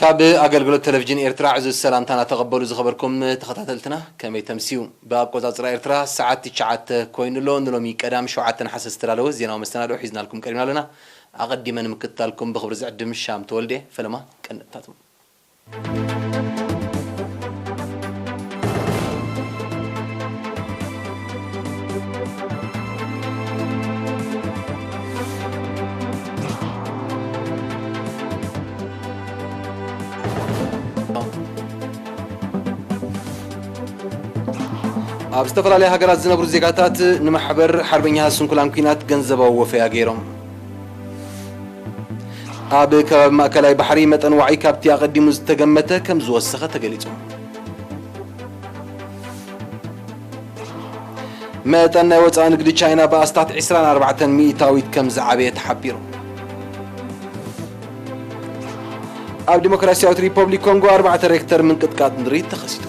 ካብ ኣገልግሎት ቴሌቪዥን ኤርትራ ዕዙዝ ሰላምታና ተቐበሉ ዝኸበርኩም ተኸታተልትና፣ ከመይ ተምስዩ? ብኣቆጻጽራ ኤርትራ ሰዓት ትሽዓተ ኮይኑ ኣሎ። ንሎሚ ቀዳም ሸውዓተ ነሓሰ ዝተዳለወ ዜናዊ መሰናድኦ ሒዝናልኩም ቀሪብና ኣለና። ኣቐዲመ ንምክትታልኩም ብኽብሪ ዝዕድም ሻም ተወልደ። ፈለማ ቀንዲ ነጥብታቱ። ኣብ ዝተፈላለያ ሃገራት ዝነብሩ ዜጋታት ንማሕበር ሓርበኛ ስንኩላን ኲናት ገንዘባዊ ወፈያ ገይሮም። ኣብ ከባቢ ማእከላይ ባሕሪ መጠን ዋዒ ካብቲ ኣቐዲሙ ዝተገመተ ከም ዝወሰኸ ተገሊጹ። መጠን ናይ ወጻኢ ንግዲ ቻይና ብኣስታት ዕስራን ኣርባዕተን ሚእታዊት ከም ዝዓበየ ተሓቢሩ። ኣብ ዲሞክራሲያዊት ሪፐብሊክ ኮንጎ ኣርባዕተ ሬክተር ምንቅጥቃጥ ምድሪ ተኸሲቱ።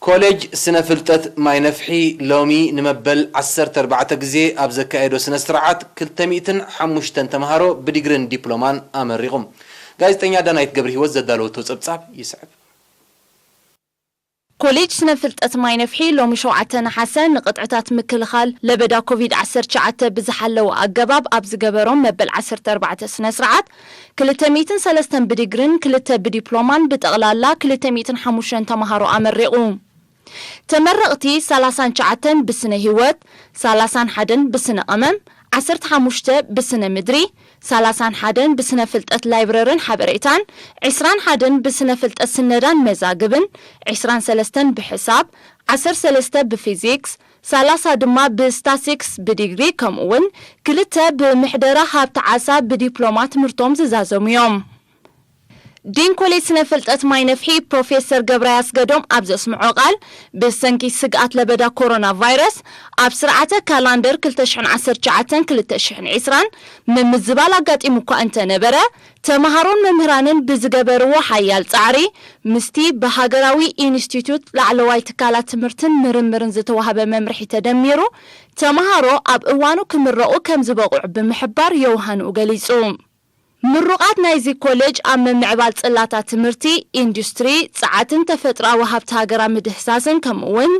ኮሌጅ ስነ ፍልጠት ማይ ነፍሒ ሎሚ ንመበል ዓሰርተ ኣርባዕተ ግዜ ኣብ ዘካየዶ ስነ ስርዓት ክልተ ሚእትን ሓሙሽተን ተምሃሮ ብዲግሪን ዲፕሎማን ኣመሪቑ። ጋዜጠኛ ዳናይት ገብረ ህይወት ዘዳለወቶ ጸብጻብ ይስዕብ። ኮሌጅ ስነ ፍልጠት ማይ ነፍሒ ሎሚ ሸውዓተ ነሓሰ ንቕጥዕታት ምክልኻል ለበዳ ኮቪድ ዓሰርተ ትሽዓተ ብዝሓለወ ኣገባብ ኣብ ዝገበሮም መበል ዓሰርተ ኣርባዕተ ስነ ስርዓት ክልተ ሚእትን ሰለስተን ብዲግሪን ክልተ ብዲፕሎማን ብጠቕላላ ክልተ ሚእትን ሓሙሽተን ተምሃሮ ኣመሪቑ። ተመረቕቲ ሰላሳን ትሽዓተን ብስነ ህይወት፣ ሰላሳን ሓደን ብስነ ቀመም፣ ዓሰርተ ሓሙሽተ ብስነ ምድሪ፣ ሰላሳን ሓደን ብስነ ፍልጠት ላይብረርን ሓበሬታን፣ ዕስራን ሓደን ብስነ ፍልጠት ስነዳን መዛግብን፣ ዕስራን ሰለስተን ብሕሳብ፣ ዓሰርተ ሰለስተ ብፊዚክስ፣ ሰላሳ ድማ ብስታስቲክስ ብዲግሪ፣ ከምኡ እውን ክልተ ብምሕደራ ሃብቲ ዓሳ ብዲፕሎማ ትምህርቶም ዝዛዘሙ እዮም። ዲን ኮሌጅ ስነ ፍልጠት ማይ ነፍሒ ፕሮፌሰር ገብራይ ኣስገዶም ኣብ ዘስምዖ ቃል፣ ብሰንኪ ስግኣት ለበዳ ኮሮና ቫይረስ ኣብ ስርዓተ ካላንደር ክልተ ሽሕን ዓሰርተ ትሽዓተን ክልተ ሽሕን ዕስራን ምምዝባል ኣጋጢሙ እኳ እንተነበረ፣ ተምሃሮን መምህራንን ብዝገበርዎ ሓያል ጻዕሪ ምስቲ ብሃገራዊ ኢንስቲትዩት ላዕለዋይ ትካላት ትምህርትን ምርምርን ዝተዋህበ መምርሒ ተደሚሩ፣ ተምሃሮ ኣብ እዋኑ ክምረቑ ከም ዝበቕዑ ብምሕባር የውሃንኡ ገሊጹ። ምሩቓት ናይዚ ኮሌጅ ኣብ ምምዕባል ጽላታት ትምህርቲ፣ ኢንዱስትሪ፣ ጸዓትን ተፈጥሮኣዊ ሃብቲ ሃገር ኣብ ምድህሳስን ከምኡ እውን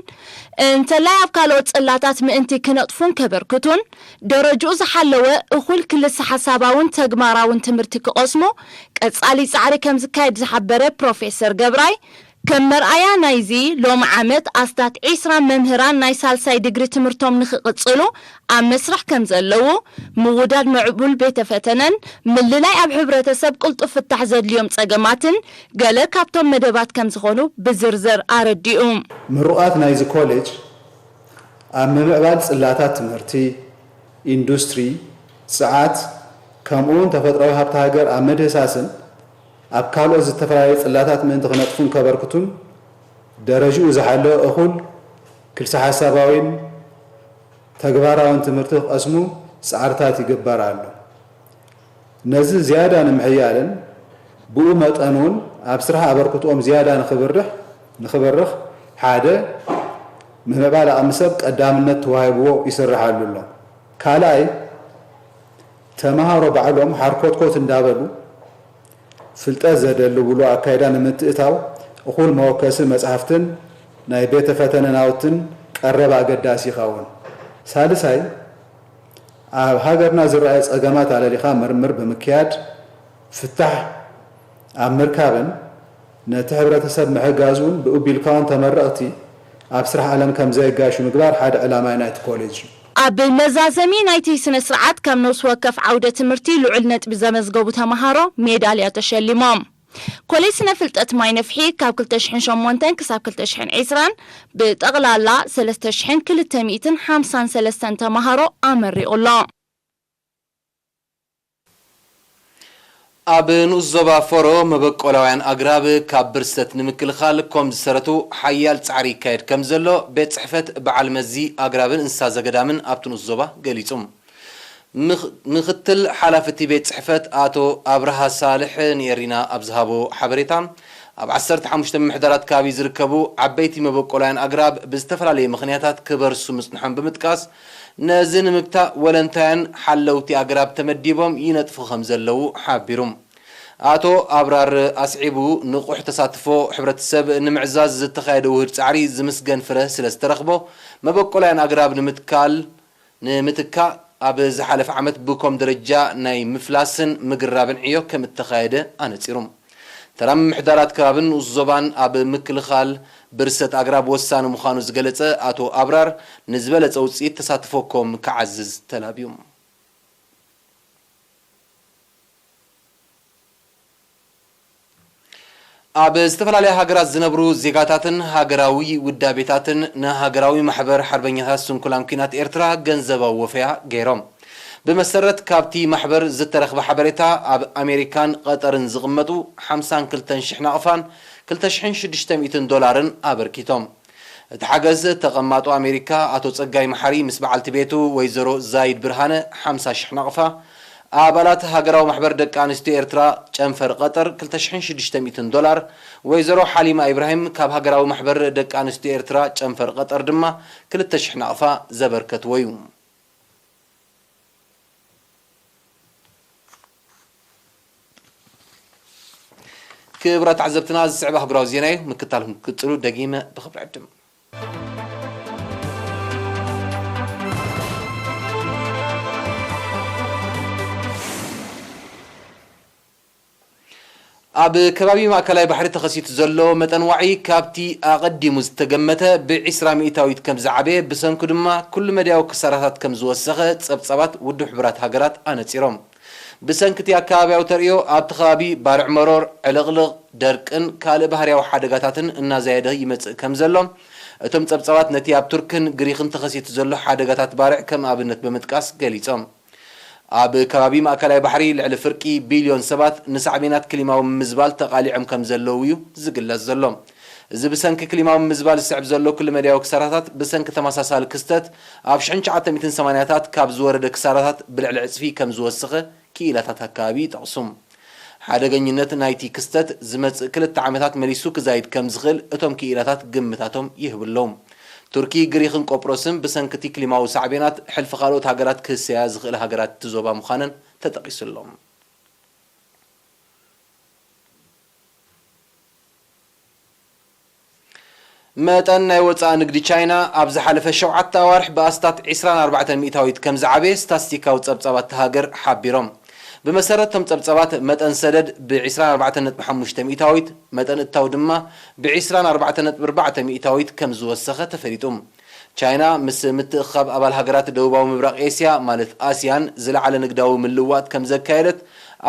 እንተላይ ኣብ ካልኦት ጽላታት ምእንቲ ክነጥፉን ከበርክቱን ደረጅኡ ዝሓለወ እኹል ክልሰ ሓሳባውን ተግባራውን ትምህርቲ ክቐስሙ ቀጻሊ ጻዕሪ ከም ዝካየድ ዝሓበረ ፕሮፌሰር ገብራይ፣ ከም መርኣያ ናይዚ፣ ሎሚ ዓመት ኣስታት ዒስራ መምህራን ናይ ሳልሳይ ዲግሪ ትምህርቶም ንኽቕጽሉ ኣብ መስርሕ ከም ዘለዉ፣ ምውዳድ ምዕቡል ቤተ ፈተነን ምልላይ ኣብ ሕብረተሰብ ቅልጡፍ ፍታሕ ዘድልዮም ጸገማትን ገለ ካብቶም መደባት ከም ዝኾኑ ብዝርዝር ኣረዲኡ። ምሩቓት ናይዚ ኮሌጅ ኣብ ምምዕባል ጽላታት ትምህርቲ፣ ኢንዱስትሪ፣ ጽዓት፣ ከምኡውን ተፈጥሮኣዊ ሃብቲ ሃገር ኣብ ምድህሳስን ኣብ ካልኦት ዝተፈላለዩ ጽላታት ምእንቲ ክነጥፉን ከበርክቱን ደረጅኡ ዝሓለወ እኹል ክልሰ ሓሳባዊን ተግባራውን ትምህርቲ ክቐስሙ ጻዕርታት ይግበር ኣሎ። ነዚ ዝያዳ ንምሕያልን ብኡ መጠን እውን ኣብ ስራሕ ኣበርክትኦም ዝያዳ ንኽብርሕ ንኽበርኽ ሓደ ምምዕባል ዓቕሚ ሰብ ቀዳምነት ተዋሂብዎ ይስርሓሉ ኣሎ። ካልኣይ ተምሃሮ ባዕሎም ሓርኮትኮት እንዳበሉ ፍልጠት ዘደልብሉ ኣካይዳ ንምትእታው እኹል መወከሲ መጽሓፍትን ናይ ቤተ ፈተነ ናውትን ቀረብ ኣገዳሲ ይኸውን። ሳልሳይ ኣብ ሃገርና ዝረኣዩ ጸገማት ኣለሊኻ ምርምር ብምክያድ ፍታሕ ኣብ ምርካብን ነቲ ሕብረተሰብ ምሕጋዝ እውን ብኡ ቢልካ እውን ተመረቕቲ ኣብ ስራሕ ዓለም ከም ዘየጋሹ ምግባር ሓደ ዕላማ ናይቲ ኮሌጅ እዩ። ኣብ መዛዘሚ ናይቲ ስነ ስርዓት ካብ ነፍሲ ወከፍ ዓውደ ትምህርቲ ልዑል ነጥቢ ዘመዝገቡ ተምሃሮ ሜዳልያ ተሸሊሞም። ኮሌጅ ስነ ፍልጠት ማይ ነፍሒ ካብ ክልተ ሽሕን ሸሞንተን ክሳብ ክልተ ሽሕን ዕስራን ብጠቕላላ ሰለስተ ሽሕን ክልተ ሚእትን ሓምሳን ሰለስተን ተምሃሮ ኣመሪቑ ኣሎ። ኣብ ንኡስ ዞባ ፎሮ መበቆላውያን ኣግራብ ካብ ብርሰት ንምክልኻል ኮም ዝሰረቱ ሓያል ጻዕሪ ይካየድ ከም ዘሎ ቤት ጽሕፈት በዓል መዚ ኣግራብን እንስሳ ዘገዳምን ኣብቲ ንኡስ ዞባ ገሊጹ። ምኽ-፣ ምኽትል ሓላፊ እቲ ቤት ጽሕፈት ኣቶ ኣብርሃ ሳልሕ ንኤሪና ኣብ ዝሃቦ ሓበሬታ፣ ኣብ ዓሰርተ ሓሙሽተ ምምሕዳራት ከባቢ ዝርከቡ ዓበይቲ መበቆላውያን ኣግራብ ብዝተፈላለየ ምኽንያታት ክበርሱ ምጽንሖም ብምጥቃስ፣ ነዚ ንምግታእ ወለንታውያን ሓለውቲ ኣግራብ ተመዲቦም ይነጥፉ ከም ዘለዉ ሓቢሩ። ኣቶ ኣብራር ኣስዒቡ፣ ንቑሕ ተሳትፎ ሕብረተሰብ ንምዕዛዝ ዝተኻየደ ውህድ ጻዕሪ ዝምስገን ፍረ ስለ ዝተረኽቦ፣ መበቆላውያን ኣግራብ ንምትካል፣ ንምትካእ ኣብ ዝሓለፈ ዓመት ብኮም ደረጃ ናይ ምፍላስን ምግራብን ዕዮ ከም እተኻየደ ኣነጺሩ። ተራ ምምሕዳራት ከባብን ንኡስ ዞባን ኣብ ምክልኻል ብርሰት ኣግራብ ወሳኒ ምዃኑ ዝገለጸ ኣቶ ኣብራር፣ ንዝበለጸ ውጽኢት ተሳትፎ ኮም ክዓዝዝ ተላብዩ። ኣብ ዝተፈላለያ ሃገራት ዝነብሩ ዜጋታትን ሃገራዊ ውዳቤታትን ንሃገራዊ ማሕበር ሓርበኛታት ስንኩላን ኲናት ኤርትራ ገንዘባዊ ወፈያ ገይሮም። ብመሰረት ካብቲ ማሕበር ዝተረኽበ ሓበሬታ፣ ኣብ ኣሜሪካን ቐጠርን ዝቕመጡ ሓምሳን ክልተን ሽሕ ናቕፋን ክልተ ሽሕን ሽዱሽተ ሚእትን ዶላርን ኣበርኪቶም። እቲ ሓገዝ፣ ተቐማጦ ኣሜሪካ ኣቶ ጸጋይ መሓሪ ምስ በዓልቲ ቤቱ ወይዘሮ ዛይድ ብርሃነ ሓምሳ ሽሕ ናቕፋ፣ ኣባላት ሃገራዊ ማሕበር ደቂ ኣንስትዮ ኤርትራ ጨንፈር ቐጠር ክልተ ሽሕን ሽዱሽተ ሚእትን ዶላር፣ ወይዘሮ ሓሊማ ኢብራሂም ካብ ሃገራዊ ማሕበር ደቂ ኣንስትዮ ኤርትራ ጨንፈር ቐጠር ድማ ክልተ ሽሕ ናቕፋ ዘበርከትዎ እዩ። ክቡራት ተዓዘብትና፣ ዝስዕብ ኣህጉራዊ ዜና እዩ። ምክታልኩም ክትቅጽሉ ደጊመ ብኽብሪ ዕድም። ኣብ ከባቢ ማእከላይ ባሕሪ ተኸሲቱ ዘሎ መጠን ዋዒ፣ ካብቲ ኣቐዲሙ ዝተገመተ ብዒስራ ሚእታዊት ከም ዝዓበየ፣ ብሰንኩ ድማ ኩሉ መዳያዊ ክሳራታት ከም ዝወሰኸ ጸብጻባት ውድብ ሕቡራት ሃገራት ኣነጺሮም። ብሰንኪ እቲ ኣከባብያዊ ተርእዮ፣ ኣብቲ ከባቢ ባርዕ መሮር፣ ዕልቕልቕ፣ ደርቅን ካልእ ባህርያዊ ሓደጋታትን እናዛየደ ይመጽእ ከም ዘሎ፣ እቶም ጸብጻባት ነቲ ኣብ ቱርክን ግሪኽን ተኸሲቱ ዘሎ ሓደጋታት ባርዕ ከም ኣብነት ብምጥቃስ ገሊጾም። ኣብ ከባቢ ማእከላይ ባሕሪ፣ ልዕሊ ፍርቂ ቢልዮን ሰባት ንሳዕቤናት ክሊማዊ ምምዝባል ተቓሊዖም ከም ዘለዉ እዩ ዝግለጽ ዘሎ። እዚ ብሰንኪ ክሊማዊ ምምዝባል ዝስዕብ ዘሎ ኩሉ መዳያዊ ክሳራታት፣ ብሰንኪ ተመሳሳሊ ክስተት ኣብ ሽሕን ትሽዓተ ሚእትን ሰማንያታት ካብ ዝወረደ ክሳራታት ብልዕሊ ዕጽፊ ከም ዝወሰኸ ክኢላታት ኣከባቢ ይጠቕሱ። ሓደገኝነት ናይቲ ክስተት ዝመጽእ ክልተ ዓመታት መሊሱ ክዛይድ ከም ዝኽእል እቶም ክኢላታት ግምታቶም ይህቡ ኣለዉ። ቱርኪ፣ ግሪኽን ቆጵሮስን ብሰንኪ እቲ ክሊማዊ ሳዕቤናት ሕልፊ ካልኦት ሃገራት ክህሰያ ዝኽእል ሃገራት እቲ ዞባ ምዃነን ተጠቒሱ ኣሎ። መጠን ናይ ወጻኢ ንግዲ ቻይና ኣብ ዝሓለፈ ሸውዓተ ኣዋርሕ ብኣስታት ዒስራን ኣርባዕተን ሚእታዊት ከም ዝዓበየ ስታትስቲካዊ ጸብጻባት እታ ሃገር ሓቢሮም። ብመሰረት እቶም ጸብጻባት፣ መጠን ሰደድ ብ ዒስራን ኣርባዕተን ነጥቢ ሓሙሽተ ሚእታዊት፣ መጠን እታው ድማ ብ ዒስራን ኣርባዕተን ነጥቢ ኣርባዕተ ሚእታዊት ከም ዝወሰኸ ተፈሊጡ። ቻይና ምስ ምትእኽኻብ ኣባል ሃገራት ደቡባዊ ምብራቕ ኤስያ፣ ማለት ኣስያን፣ ዝለዓለ ንግዳዊ ምልውዋጥ ከም ዘካየደት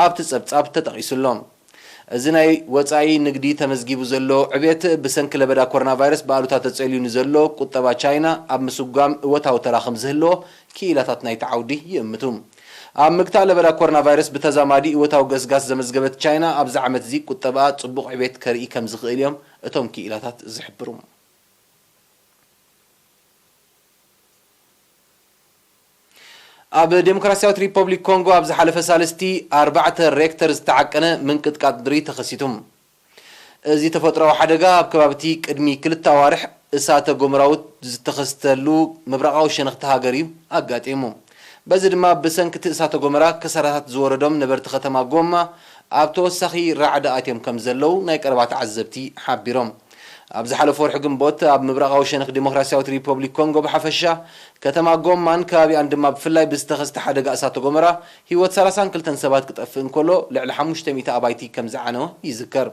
ኣብቲ ጸብጻብ ተጠቒሱ ኣሎ። እዚ ናይ ወጻኢ ንግዲ ተመዝጊቡ ዘሎ ዕብየት፣ ብሰንኪ ለበዳ ኮሮና ቫይረስ ብኣሉታ ተጸልዩ ንዘሎ ቁጠባ ቻይና ኣብ ምስጓም እወታዊ ተራ ከም ዝህልዎ ክኢላታት ናይቲ ዓውዲ ይእምቱ። ኣብ ምግታእ ለበዳ ኮሮና ቫይረስ ብተዛማዲ እወታዊ ገስጋስ ዘመዝገበት ቻይና፣ ኣብዚ ዓመት እዚ ቁጠባኣ ጽቡቕ ዕብየት ከርኢ ከም ዝኽእል እዮም እቶም ክኢላታት ዝሕብሩ። ኣብ ዴሞክራሲያዊት ሪፐብሊክ ኮንጎ ኣብ ዝሓለፈ ሳልስቲ ኣርባዕተ ሬክተር ዝተዓቀነ ምንቅጥቃጥ ምድሪ ተኸሲቱ። እዚ ተፈጥሮኣዊ ሓደጋ ኣብ ከባቢ እቲ ቅድሚ ክልተ ኣዋርሕ እሳተ ጎመራዊ ዝተኸስተሉ ምብራቓዊ ሸነኽቲ ሃገር እዩ ኣጋጢሙ። በዚ ድማ ብሰንኪ እቲ እሳተ ጎመራ ክሳራታት ዝወረዶም ነበርቲ ከተማ ጎማ ኣብ ተወሳኺ ራዕዲ ኣትዮም ከም ዘለዉ ናይ ቀረባ ተዓዘብቲ ሓቢሮም። ኣብ ዝሓለፈ ወርሒ ግንቦት፣ ኣብ ምብራቓዊ ሸነኽ ዲሞክራሲያዊት ሪፐብሊክ ኮንጎ ብሓፈሻ፣ ከተማ ጎማን ከባቢኣን ድማ ብፍላይ ብዝተኸስተ ሓደጋ እሳተ ጎመራ ህይወት ሰላሳን ክልተን ሰባት ክጠፍእ እንከሎ፣ ልዕሊ ሓሙሽተ ሚእቲ ኣባይቲ ከም ዝዓነወ ይዝከር።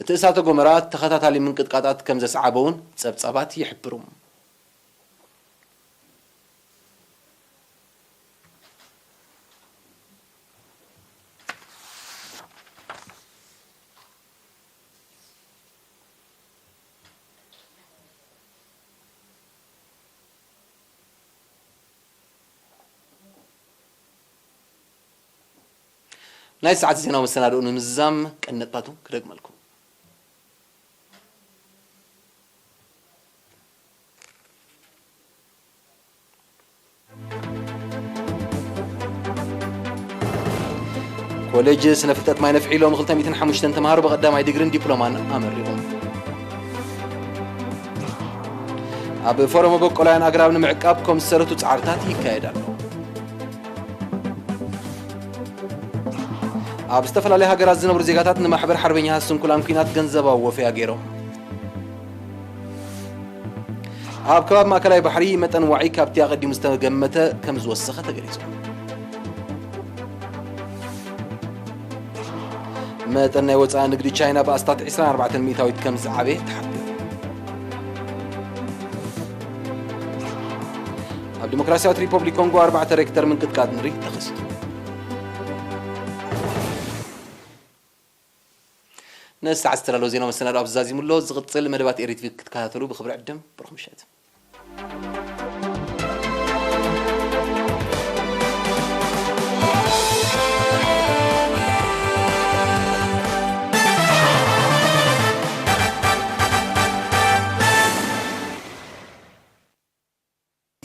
እቲ እሳተ ጎመራ ተኸታታሊ ምንቅጥቃጣት ከም ዘስዓበ እውን ጸብጻባት ይሕብሩ። ናይ ሰዓት ዜናዊ መሰናድኦ ንምዝዛም ቀንዲ ነጥባቱ ክደግመልኩም። ኮሌጅ ስነ ፍልጠት ማይ ነፍሒ ሎሚ ክልተ ሚእትን ሓሙሽተን ተምሃሮ ብቐዳማይ ዲግሪን ዲፕሎማን ኣመሪቑ። ኣብ ፎረም መበቆላውያን ኣግራብ ንምዕቃብ ከም ዝሰለቱ ጻዕርታት ይካየድ ኣሎ። ኣብ ዝተፈላለያ ሃገራት ዝነብሩ ዜጋታት ንማሕበር ሓርበኛ ስንኩላን ኲናት ገንዘባዊ ወፈያ ገይሮም። ኣብ ከባቢ ማእከላይ ባሕሪ መጠን ዋዒ ካብቲ ኣቐዲሙ ዝተገመተ ከም ዝወሰኸ ተገሊጹ። መጠን ናይ ወጻኢ ንግዲ ቻይና ብኣስታት ዕስራን ኣርባዕተን ሚእታዊት ከም ዝዓበየ ተሓቢሩ። ኣብ ዲሞክራሲያዊት ሪፖብሊክ ኮንጎ ኣርባዕተ ሬክተር ምንቅጥቃጥ ምድሪ ተኸሲቱ። ንሰዓት ዝተዳለወ ዜና መሰናዶ ኣብዚ ዛዚሙ ኣሎ። ዝቕጽል መደባት ኤሪ ቲቪ ክትከታተሉ ብኽብሪ ዕድም። ብሩኽ ምሸት።